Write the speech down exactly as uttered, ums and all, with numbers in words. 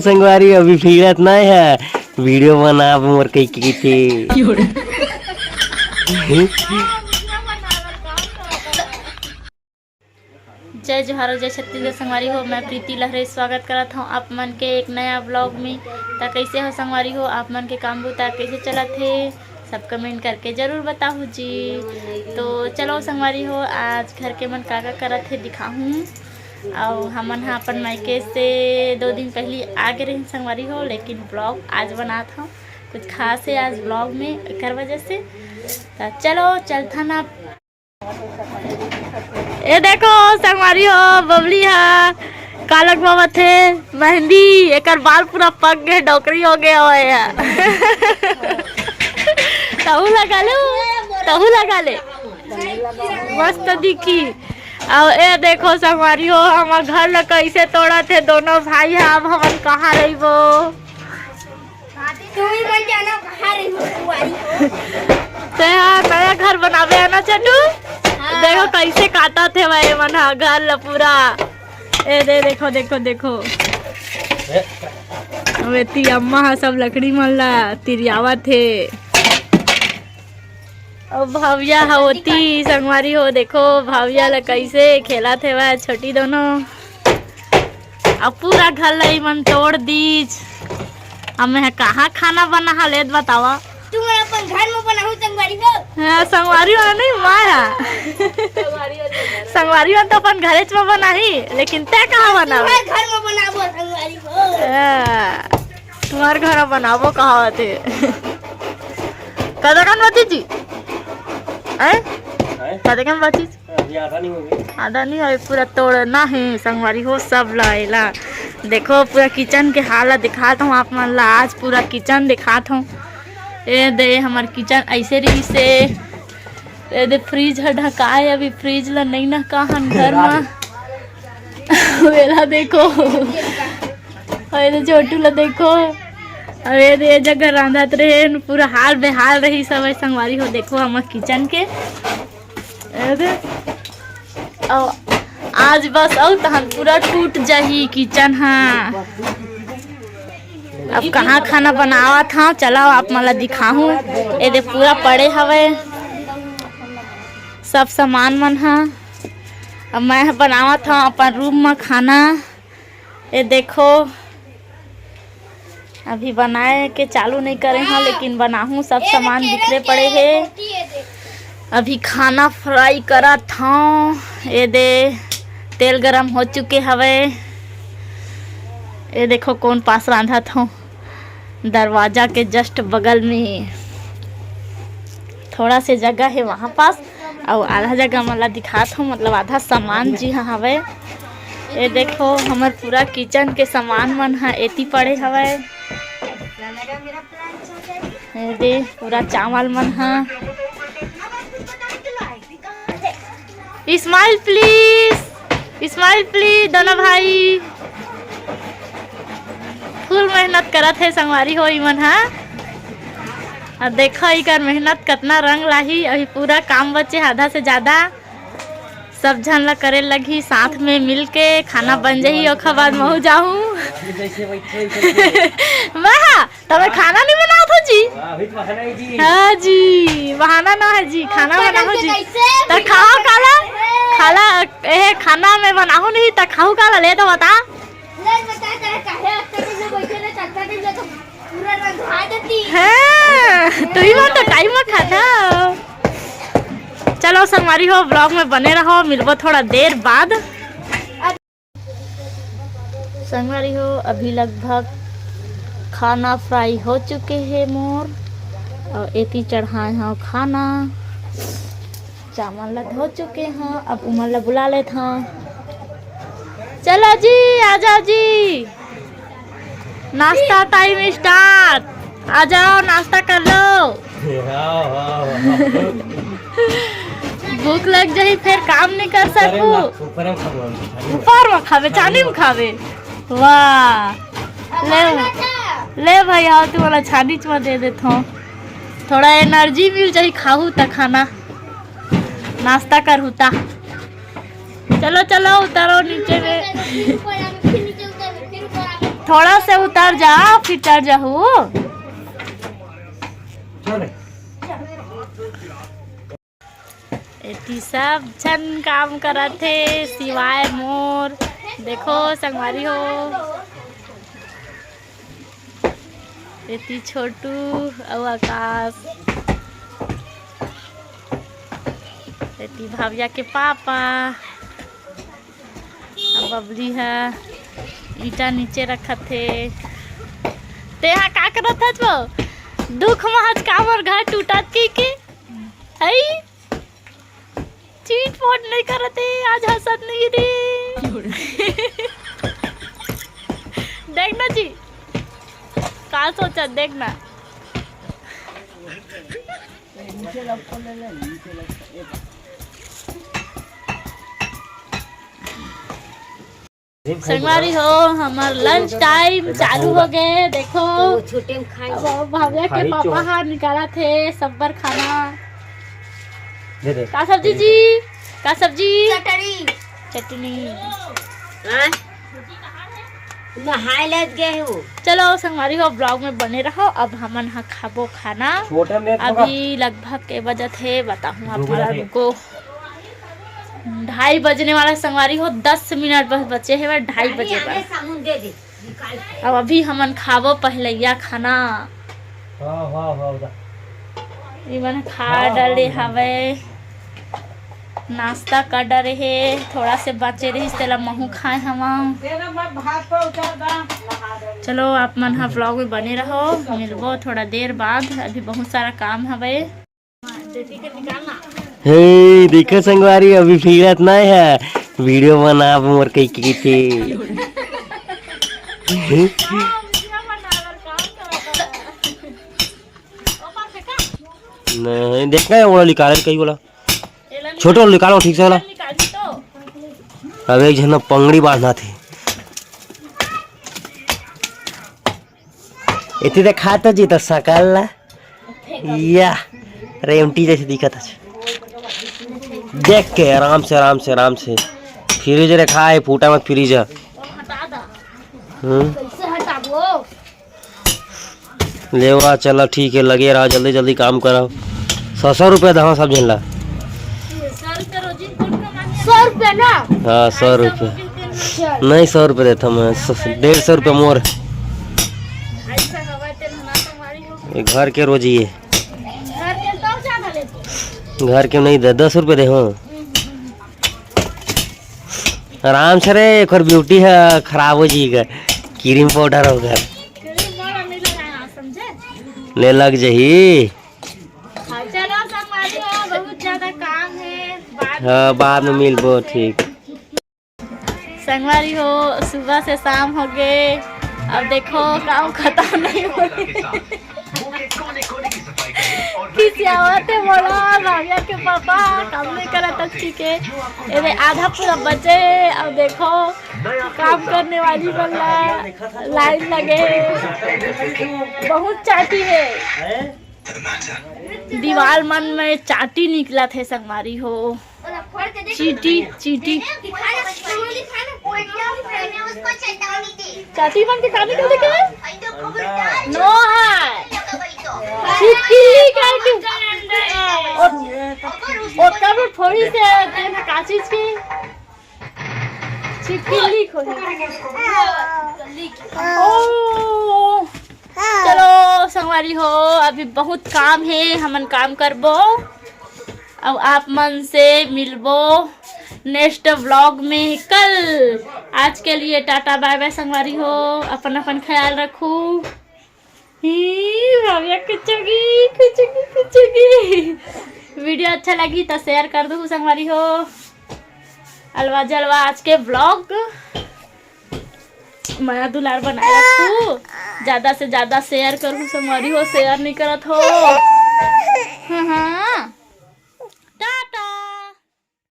संगवारी अभी फिरत नहीं है, वीडियो बना मोर कही की थी। जय जोहार, जय छत्तीसगढ़ संगवारी हो। मैं प्रीति लहरे स्वागत करत हूँ आप मन के एक नया ब्लॉग में। त कैसे हो संगवारी हो, आप मन के काम बुता कैसे चलत हे, सब कमेंट करके जरूर बताहू जी। तो चलो संगवारी हो, आज घर के मन का का करत हे दिखाहूँ। अउ हमन ह अपन मायके से दो दिन पहली आ गे रहिन संगवारी हो, लेकिन ब्लॉग आज बनात हूँ, कुछ खास है आज ब्लॉग में, एकर वजह से। त चलो चलथन अब। ए देखो संगवारी हो, बबली हा का लगवावत हे मेहंदी, एकर बाल पूरा पक गए, डोकरी हो गया होय है। तहू लगा ले, तहू लगा ले, मस्त दिखी। अब ए देखो संगवारी हो, हमर घर ल कैसे तोड़त हे दोनों भाई हा। अब हमन कहाँ रहिबो? तू ही मन जाना कहाँ रही हो कुंवारी हो। ते हा नया घर बनावे है ना चटू? हाँ। देखो कैसे काटत हे भाई मन हा घर ल पूरा। ए दे देखो, देखो, देखो। अब एती अम्मा हा सब लकड़ी मन ला तिरियावत हे। अब भाविया हा ओती संगवारी हो, देखो भाविया ला कैसे खेलत हे वह छोटी दोनों। अब पूरा घर ला मन तोड़ दीच। अब मैं कहाँ खाना बना हा लेत बतावा। तुम अपन घर में बनाहू संगवारी हो। हाँ, संगवारी वाला नहीं, माँ हा। संगवारी वाला तो अपन घरेच में बनाही, लेकिन ते कहाँ बनावा? तुम्हारे घर में बनाबो संगवारी हो। हाँ, तुम्हारे घर में बनाबो कहा थे। कदा कन बची जी? हैं? हैं? कदा कन बची? अभी आधा नहीं हो गया। आधा नहीं होय, पूरा तोड़ना है संगवारी हो सब ला एला। देखो पूरा किचन के हाल ला दिखात हूँ आप मन ला। आज पूरा किचन दिखात हूँ। ए दे हमर किचन ऐसे रही से। ए दे फ्रिज ह ढकाए, अभी फ्रिज ला नहीं नहका हन घर मा। वेला देखो। अरे छोटू ला देखो। अरे ये जगह रांधत रहे न, पूरा हाल बेहाल रही सब संगवारी हो। देखो हमर किचन के। अरे, अउ आज बस अउ तहन पूरा टूट जाही किचन हा। अब कहाँ खाना बनावत हा, चलाओ आप मन ला दिखाहूँ। ए दे पूरा पड़े हवे सब सामान मन हा। अब मैं ह बनावत हा अपन रूम म खाना। ए देखो, अभी बनाए के चालू नहीं करे हा, लेकिन बनाहूँ, सब सामान बिखरे पड़े हे। अभी खाना फ्राई करत हूँ। ए दे तेल गरम हो चुके हवे। ए देखो कौन पास रांधत हूँ, दरवाजा के जस्ट बगल में थोड़ा से जगह है वहाँ पास। अउ आधा जगह मन ला दिखात हूँ, मतलब आधा सामान जी हाँ हवे। ये देखो हमर पूरा किचन के सामान मन ह एती पड़े हवय। ये दे पूरा चावल मन ह। Smile please, smile please दोनों भाई। फुल मेहनत करत हे संगवारी हो इमन हा। अब देखो इकर मेहनत कतना रंग लाही। अभी पूरा काम बचे आधा से ज्यादा, सब झन ला करे लगही। साथ में मिल के खाना बन जाही, ओखर बाद महू जाहूँ। वाह, तबे खाना नहीं बनावत हो जी? अभी तो खाना ही जी। हाँ जी, बहाना ना है जी, खाना बनाओ जी। त खाओ काला, खाला, ए खाना में बनाओ नहीं त खाऊ काला, ले तो बता। हाँ, तू ही बात तो टाइम में खाता। चलो संगवारी हो, ब्लॉग में बने रहो, मिलबो थोड़ा देर बाद। संगवारी हो, अभी लगभग खाना फ्राई हो चुके हे मोर, अउ एती चढ़ाए हव खाना। चावल ला धो चुके हव, अब उमन ला बुला लेत हव। चलो जी, आ जाओ जी, नाश्ता टाइम स्टार्ट। आ जाओ, नाश्ता कर लो। भूख लग जाही, फिर काम नहीं कर सकू। ऊपर में खाबे, छानी में। ऊपर में खाबे, छानी में खाबे। वाह, ले, ले भाई, आओ, तू वाला छानी च में दे देत हूँ, थोड़ा एनर्जी मिल जाही, खाहू त खाना, नाश्ता करहू त। चलो, चलो, उतारो नीचे में। थोड़ा से उतर जा, फिर चढ़ जाहू। एती सब झन काम करत हे, सिवाय मोर। देखो संगवारी हो, एती छोटू अउ आकाश, एती भाविया के पापा। अब बबली ह ईटा नीचे रखत हे। तेहा का करत हस वो? दुख महस का मोर घर टूटत की, की? हई? चीट पोट नहीं करत हे, आज हंसत नहीं रे। देख ना जी, का सोचत, देख ना। संगवारी हो, हमर लंच टाइम चालू हो गए। देखो, तो छोटे में खाए। अब भाविया के खाई पापा चो। हा निकालत हे सब्बर खाना। दे दे। का सब्जी जी? का सब्जी? चटनी। चटनी। हाँ? नहाए ले गए हो। चलो संगवारी हो, ब्लॉग में बने रहो। अब हमन हा खाबो खाना। छोटे में थोड़ा अभी लगभग के बजत हे, बताहूँ आप दूगो मन ला, रुको। ढाई बजने वाला संगवारी हो, दस मिनट बस बचे हे, बस ढाई बजे बर। अब अभी हमन खाबो पहलैया खाना। हाँ, हाँ, हाँ, उधर। इमन खा हाँ, डरे हाँ, हाँ। हवे, नाश्ता कर डरे हे, थोड़ा से बचे रहिस, तेला महू खाए हवा। चलो, आप मन हा ब्लॉग में बने रहो, मिलबो थोड़ा देर बाद, अभी बहुत सारा काम हवे। हे, देखो संगवारी, अभी फिरत नहीं है, वीडियो बना मोर कही की थी। नहीं, देखना है, वो निकाले कहीं वाला। छोटे वाला निकालो ठीक से वाला। अब एक झन पगड़ी बांधा थे। एती देखात जी तो सकल ला। या, रेमटी जैसे दिखत है। देख के आराम से, आराम से, आराम से। फ्रिज रे खाए, फूटा मत फ्रिज। हम्म। लेवा, चला, ठीक है, लगे रहा, जल्दी जल्दी काम करा। सौ, सौ रुपया दहा सब झन ला। सौ रुपया ना? हाँ, सौ रुपया। नहीं, सौ रुपया देता मैं, स-, डेढ़ सौ रुपया मोर। ये घर के रोजी है। घर के नहीं दे, दस रुपया दे, हाँ। आराम से रे, एक ब्यूटी है, खराब हो जाएगा। क्रीम पाउडर होगा। ले लग जही। हाँ, चलो संगवारी हो, बहुत ज्यादा काम है, बाद हाँ, में बाद में मिलबो, ठीक। संगवारी हो, सुबह से शाम हो गए, अब देखो काम खत्म नहीं हो। खिसियावत है मोला, भाविया के पापा काम नहीं करत अच्छी के। एदे आधा पूरा बचे, अब देखो काम करने वाली मन ला लाइन लगे, बहुत चाटी है। दीवाल मन में चाटी निकलत हे संगवारी हो। चीटी, चीटी। चाटी मन के का निकलथे के? नो है। छिपकली करके। ओत-, ओतका भी थोड़ी से तेल का चीज की छिपकली खोई। ओ, चलो संगवारी हो, अभी बहुत काम है, हमन काम करबो, अब आप मन से मिलबो नेक्स्ट व्लॉग में कल। आज के लिए टाटा बाय बाय संगवारी हो, अपन अपन ख्याल रखू। ही, भाविया कुचुगी, कुचुगी, कुचुगी। वीडियो अच्छा लगी तो शेयर कर दो संगवारी हो। अलवा जलवा आज के व्लॉग। मया दुलार बनाए रखू, ज्यादा से ज्यादा शेयर करू संगवारी हो, शेयर नहीं करत हो। हाँ, हाँ।